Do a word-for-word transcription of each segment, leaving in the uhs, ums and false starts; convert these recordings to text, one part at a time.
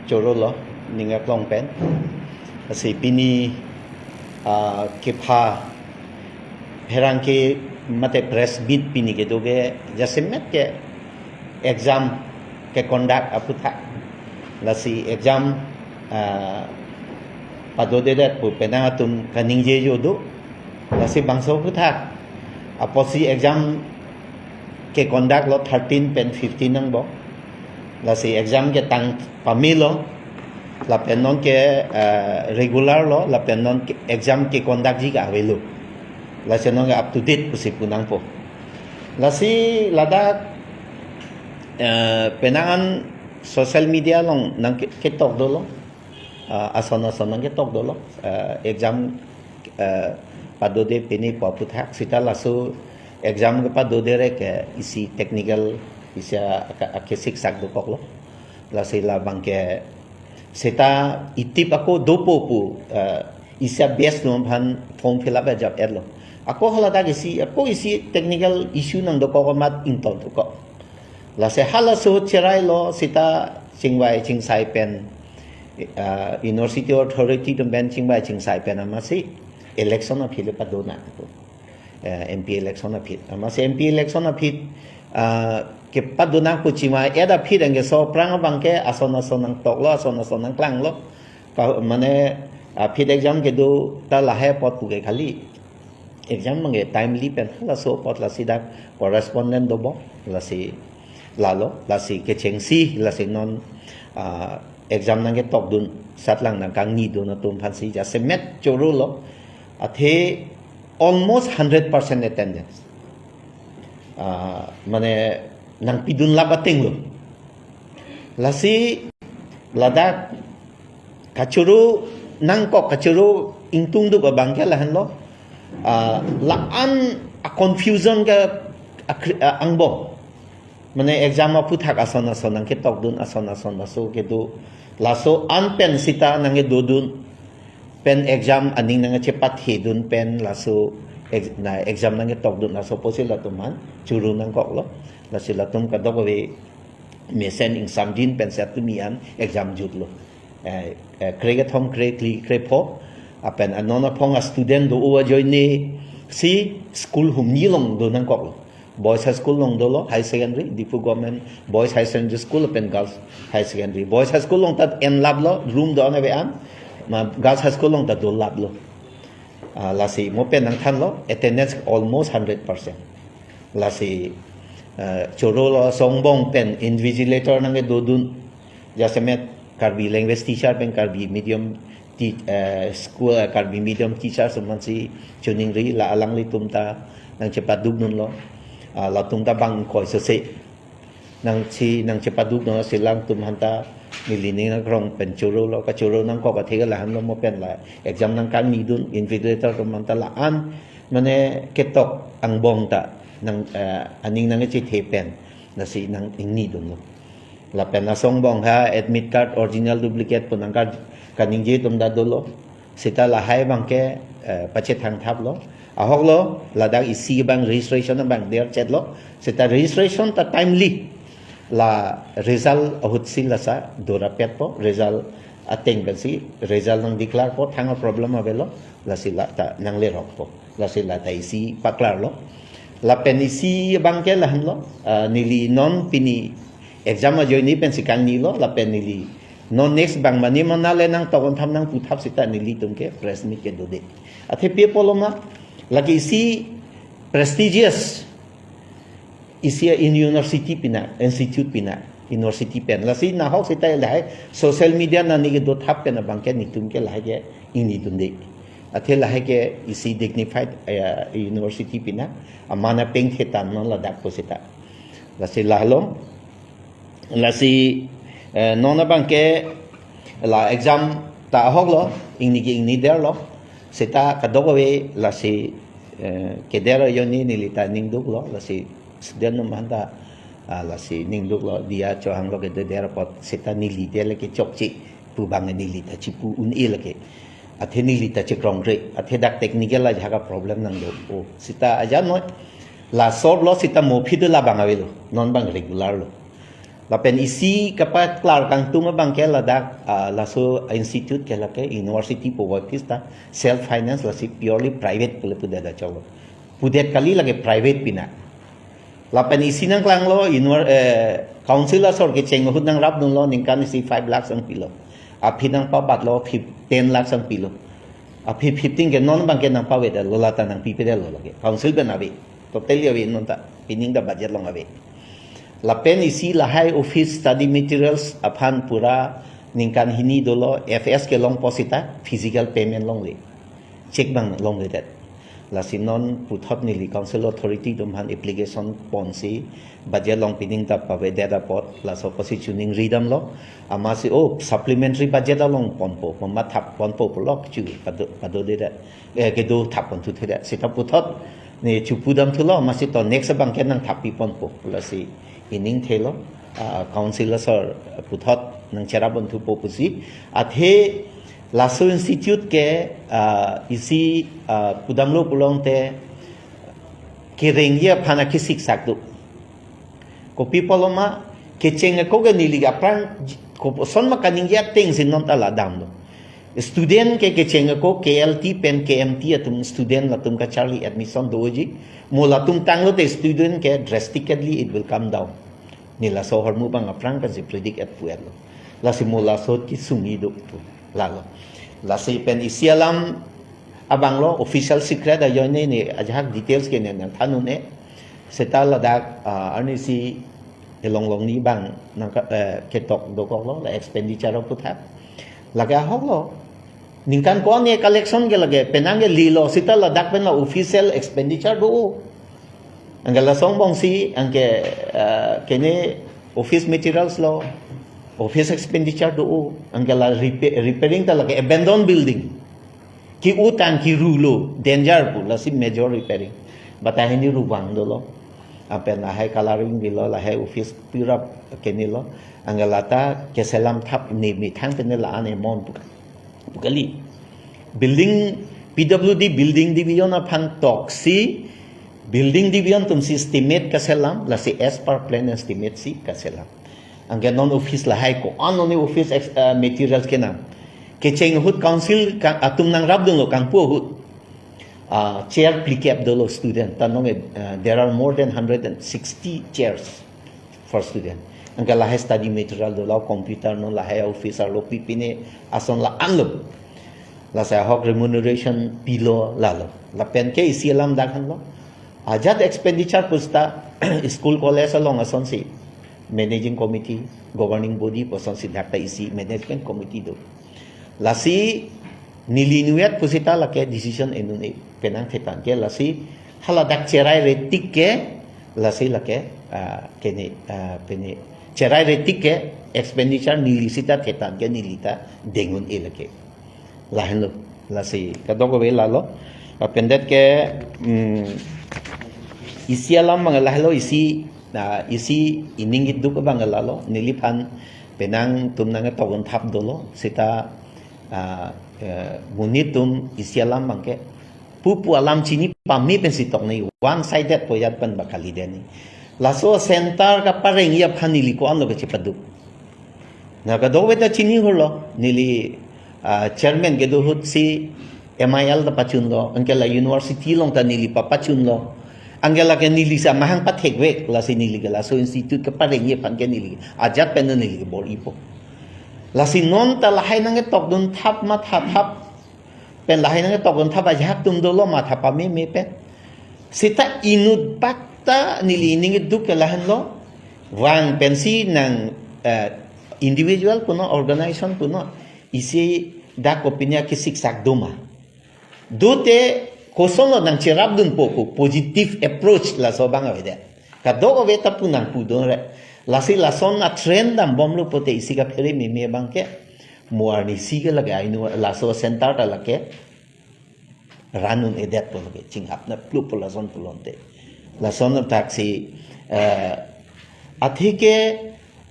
Choro lo, ning aklong pen. Lasi pini, ah, kepha pherangke mate press meet pini kedo ke jasemet ke exam ke conduct aphuthak. Lasi exam, ah, padodedet pu penang atum kaningje jo do. Lasi bangso aphuthak. Apotsi exam ke conduct lo thirteen pen fifteen angbong. Lasi exam ke tang pame lo. Lapen non ke, eh, regular lo, lapen non ke exam ke conduct ji ke avelo. Lasi non ke up to date pusi pu nangpo. Lasi ladak, eh, penang an social media along nangke-, ketok dolo. Ah, ason ason nangketok dolo. Ah, exam, ah, padode pini pu aphuthak seta laso exam kepadode re ke isi technical isi a-, aka-, akesik sak dokok lo. Lasi labang ke seta itip ako dopo pu, ah, isi a-batch atum aphan form fill up ajap-et lo. Ako haladak isi, ako isi technical issue nangdokok amat ingtong dokok. Lasi halaso cherai lo seta chingvai chingsai pen, ah, university authority atum pen chingvai chingsai pen amatsi election aphi le padonang pu. Eh, M P election aphi. Amatsi M P election aphi, ah, kepadonang pu chingvai-et aphi anke so aphrang abang ke ason ason nangtok lo, ason ason nangklang lo. Ka, mane, ah, aphi exam kedo ta lahai apot pu ke khali exam abang ke timely pen halaso apot lasi dak correspondent dobom lasi lalo, lasi kechengsi, lasi non, ah, exam nangketok dun, satlang nangkangni dun atum aphansi jasemet choro lo. Athe almost hundred percent attendance. Ah, mane nangpidun lap ateng lo. Lasi ladak kachoro nangkok, kachoro ingtung duk abang ke lahenlo. Ah, la-an a-confusion ke akri-, ah, angbong. Mane exam aphuthak ason ason nangketok dun, ason ason laso kedo. Laso an pen seta nangkedo dun. Pen exam aning nangkechepathe dun pen laso ex-, na exam nangketok dun laso apotsi latum an choro nangkok lo. Lasi latum kadokave mesen ingsamjin pen si atumi an exam jut lo. Eh, eh, krekethom, krekli, krepho. Lapen anon aphong a-student do-o ajoine si school humni along do nangkok lo. Boys High School along dolo, high secondary, Diphu Government Boys High Secondary School lapen Girls High Secondary. Boys High School along ta en lap lo, room do-an ave an. Ma Girls High School along ta do lap lo. Ah, lasi mo pen nangthan lo, attendance almost hundred percent. Lasi, ah, choro lo, so angbong pen invigilator nangkedo dun. Jasemet Karbi language teacher pen Karbi medium ti-, eh, school, eh, Karbi medium teacher atum aphansi choningri, la alanglitum ta nangchepaduk dun lo. Ah, latum ta bang ingkoi sose nangsi nangchepaduk dun lo, si alangtum aphan ta neli ning aklong pen choro lo, kachoro nangkok athe ke lahenlo, mo pen la exam nangkangni dun, invigilator atum aphan ta la-an mane ketok angbong ta nang, eh, aning nangkechethe pen lasi nangingni dun lo. Lapen laso angbong ha admit card original duplicate pu nangka-, kaningje atum ta dolo. Seta lahai abang ke, eh, pachethang thap lo. Ahok lo, ladak isi abang registration abang der chet lo. Seta registration ta timely. La result ahutsi lasa dorapetpo, result ateng pensi result nang declare po, thang a-problem avelo, lasi la ta nanglerokpo, lasi la ta isi paklar lo. Lapen isi abang ke lahenlo, ah, neli non pini exam ajoine pensi kangni lo, lapen neli non next abang mane mana le nangtok-on tham nangpu thap seta nelitum ke press meet kedode. Athe pi apotlo ma, lake isi prestigious isi a-university pina, institute pina, university pen. Lasi nahok seta lahai social media nani kedo thap pen abang ke netum ke lahai ke ingni dunde. Athe lahai ke isi dignified, eh, university pina, amana pengthetan non ladak pu seta. Lasi lahelo, lasi, eh, non abang ke la exam ta ahok lo, ingni ke ingni der lo, seta kadokave lasi, eh, keder ajoine neli ta ningduk lo, lasi student atum aphan ta, ah, lasi ningduk lo, diya chohang lo kede der apot, seta neli de lake chokche pu abang neli ta chipu un-e lake. Athe neli ta chikrongkre, athe dak technical ajahak a-problem nangdo. O, seta aja noi, la solve lo seta mo aphi do labang avelo, non abang regular lo. Lapen isi kapaklar kangtung abang ke ladak, ah, laso institute ke lake university pu office ta self finance, lasi purely private pule pudet da cholo. Pudet kali, lake private pina. Lapen isi nangklanglo, inwar, eh, council asor kecheng ahut nangrapdunlo, ningkan isi five lakhs nangpilo. Aphi nangpabatlo, fif-, ten lakhs nangpilo. Aphi fifteen ke non abang ke nangpavedetlo, lata nangpipedetlo lake. Council pen ave. Totally ave non ta. Pining ta budget along ave. Lapen isi lahai office study materials aphan pura ningkan hini dolo, F S kelong pusita physical payment longle. Cheque abang longledet. Lasi non puthot neli council authority atum aphan application ponsi budget along pining ta pavedet apot, laso apotsi chuningri damlo. Amatsi, oh, supplementary budget along ponpo, mama thap ponpo pulo, chu pado, padodedet. Eh, kedo thap ponthuthedet. Seta puthot ne chepudamthulo, amatsi to next abang ke nangthappi ponpo, lasi ining thelo, ah, council asor puthot nangcherap ponthupo pusi. Athe laso institute ke, ah, isi, ah, pudamlo pulote kerengji aphan akisik sak do. Kopi pulo ma, kecheng ako ke neli aphrang koson ma kaningje atengsi non ta la damlo. Student ke kecheng ako K L T pen K M T atum student latum kacharli admission doji. Mo latum tanglote student ke drastically it will come down. Ne laso ahormu abang aphrang pensi predict et puetlo. Lasi mo laso kesung iduk tu lalo. Lasi pen isi alam abanglo, official secret ajoine ne ajahak details ke ne nangthan un-e. Seta ladak, ah, arnisi elong longni abang nangka, eh, ketok dokoklo, la expenditure aputhak. Lake ahoklo. Ningkan ko-an ke collection ke lake, penang ke lilo, seta ladak pen la official expenditure do. Anke lason angbongsi, anke, eh, kene office materials lo, office expenditure do, anke la repa-, repairing ta lake abandoned building. Ke-o tang kerulo, danger pu, lasi major repairing. Bata hini ruvang dolo. Lapen lahai colouring bilo, lahai office pura kenelo. Anke lata keselam thap ne methang pen la-an amount pu ka-, pu kali. Building, P W D building division aphan toksi, building division atumsi estimate kaselam, lasi as per plan estimate si kaselam. Anke non office lahai ko-an non office ex-, eh, materials kenam. Kecheng ahut council ka-, atum nangrapdunlo kangpu ahut. Ah, chair phlikep dolo student. Ta non, eh, there are more than hundred and sixty chairs for student. Anke lahai study material dolo, computer non, lahai office arlo pipine ason la-anlo. Lasi ahok remuneration pilo lalo. Lapen ke isi alam dak henlo. Ajat expenditure pusita school college along asonsi managing committee, governing body pu asonsi dak ta isi management committee do. Lasi neli inutvet pusita lake decision en un-e, penang thetan ke, lasi haladak cherai retik ke, lasi lake, ah, kene, ah, pene, cherai retik ke expenditure neli sita thetan ke neli ta deng un-e lake. Lahenlo, lasi kadokave lalo. Lapen det ke, mm, isi alam abang lahenlo, isi, ah, isi ining iduk abang lalo, neliphan penang atum nangketok un thap dolo, seta, ah, eh, monit atum isi alam abang ke pupu alam chini pame pensi tok nangji, one sided pu ajat pen ba kalidet nangji. Laso center kaparengji aphan neli ko-anlo kachepaduk. Na kadokave ta chini hurlo, neli, ah, chairman kedo ahutsi M I L ta pachunlo, anke la university along ta neli papachunlo. Anke lake neli sa mahang pathekvek, lasi neli ke laso institute kaparengji aphan ke neli ajat pen neli ke bor-ipo. Lasi non ta lahai nangketok dun thap matha thap pen, lahai nangketok dun thap ajahak atum dolo matha pameme pen. Seta inut bak ta neli ining iduk ke lahenlo. Vang pensi nang, eh, individual punon, organization punon, isi dak kopi ne akisik sak do ma. Dote kosonlo nangcherapdunpo pu positive approach laso abang avedet. Kadokave ta pu nangpudunre. Lasi lason atrend dambomlo pote isi kaphere meme abang ke. Mo arnisi ke lake ainu laso center ta lake run un-edetpo lake, chinghap na plup po lason pulote. Lason thaksi, eh, athe ke,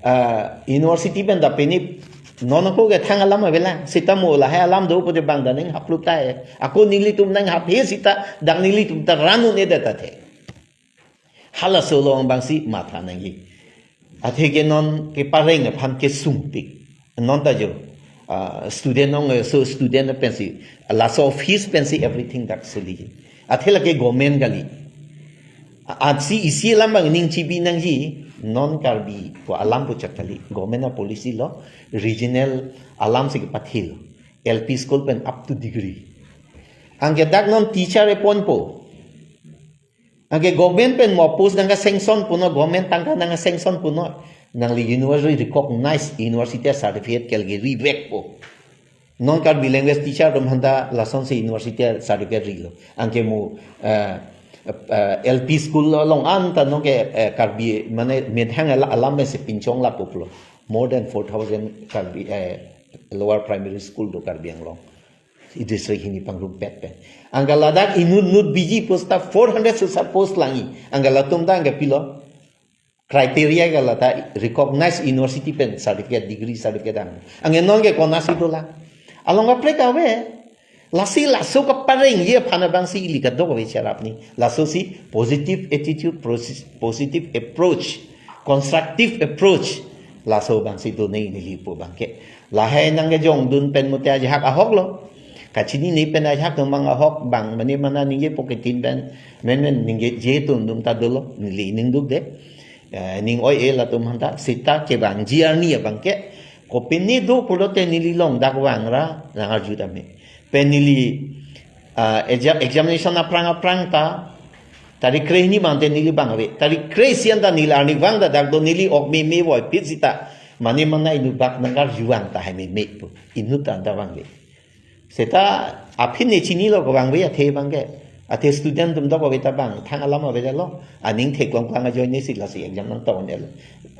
eh, university pen ta pini non ako ke thang alam avelang. Seta mo lahai alam do pote bang ta nanghap plup tahai. Ako nelitum nanghap he seta dak nelitum ta run un-edet athe. Halaso along abangsi matha nangji. Atheke non kepareng aphan kesungpik. Non ta jo, ah, student ong, eh, so student pensi, laso office pensi everything dak sili. Athe lake government kali. A-, ansi isi alam abang ning chibi nangji, non Karbi pu alam pu chak kali. Government a policy lo, regional alam si kepathilo. L P school pen up to degree. Anke dak non teacher appoint po. Anke government pen mo post nangke-sanction punoi, government tangka nangke-sanction punoi. Nangli university recognized university certificate ke lake rivek po. Non Karbi language teacher atum aphanta lasonsi university certificate rilo. Anke mo, eh, eh, L P school along anta non ke, eh, Karbi mane methang ala-, alam si pinchong lapo pulo. More than four thousand Karbi, eh, lower primary school do Karbi Anglong. I district hini pangrum pet pen. Anke ladak inut nut biji post ta four hundred susar post langji. Anke latum ta anke pilo. Criteria ke la ta recognized university pen certificate, degree certificate ang. Anke non ke konatsi dolang. Along kaprek ave. Lasi laso keparengji aphan abangsi ili kadokave cherap ni. Lasosi positive attitude, prosi-, positive approach, constructive approach. Laso abangsi do neli pu abangke. Lahai nangkejongdun pen mute ajahak ahok lo. Kachinine pen ajahak atum abang ahok abang mane mana ningje poketin pen menmen ningjeje atum atum ta dolo, neli ning dukde. Eh, ning oi-e latum aphanta seta kevangji arni abangke. Kopine do pulote neli along dak vangra nang-arju tame. Pen neli, ah, exam-, examination aphrang aphrang ta tarik kre hini mante neli vang ave. Tarik kre isi anta neli arnivang ta dak do, neli ok meme voiphit seta mane mana inut bak nangkarju vang tahai meme pu. Inut anta vangve. Seta aphi ne chinilo kevangve athe abangke. Athe student atum dokave ta vang thang alam avedetlo. Aning theklong klang ajoine si lasi exam nangtong-un-elo.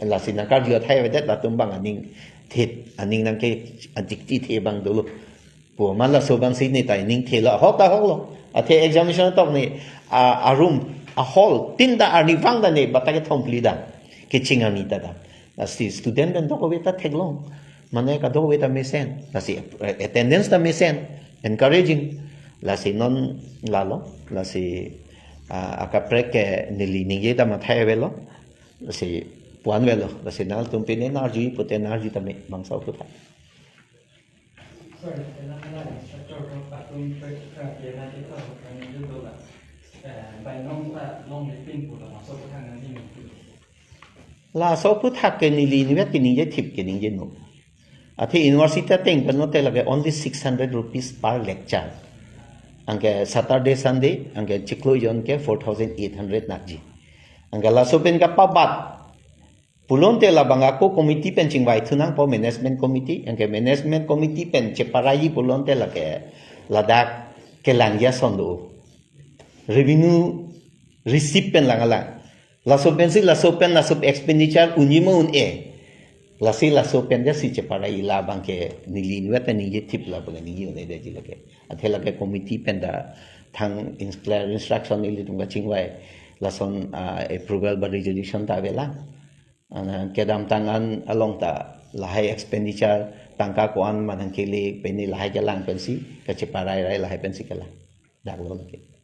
Lasi nangkarju athai avedet latum abang aning thet, aning nangke antik ti the abang dolo. Pu ma laso abangsi ne ta ining thelo, ahok ta ahok lo. Athe examination tok ne, a, a room, a hall, tin ta arnivang ta ne, batta kethom phli dam. Keching arni ta dam. Lasi student pen dokave ta theklong. Mane kadokave ta mesen. Lasi, eh, attendance ta mesen. Encouraging. Lasi non lalo. Lasi, ah, akaprek ke neli ningje ta mathai avelo. Lasi pu-an avelo. Lasi nangtum pine nang-arju pute nang-arju tame bangso aphuthak. Sorry, kena kena instructor ko patung pe, eh, kena kita bukan itu dola. Eh, bai nong ta long lipin pula masuk ke hangan ini. Laso aphuthak ke neli inutvet ke ningje thip ke ningje no. Athe university ateng pen mute lake only six hundred rupees per lecture. Anke Saturday, Sunday, anke chiklo jon ke four thousand eight hundred nangji. Anke laso pen kapabat pulote labang ako committee pen chingvai thu nangpo, management committee, anke management committee pen cheparai pulote lake ladak kelangji ason do. Revenue receive pen lang alang. Laso pensi, laso pen, laso expenditure unji ma un-e. Lasi laso pen jasi cheparai, labangke neli inutvet ningje thip labangke ningje un-edetji lake. Athe lake committee pen ta thang ins-, clear instruction ilitum kachingvai. Lason, ah, approval ba resolution ta avelang. Ana kedamtang an along ta lahai expenditure tangka ko-an manang kele pene lahai kelang pensi kacheparai rai lahai pensi kelang. Dak lo lake.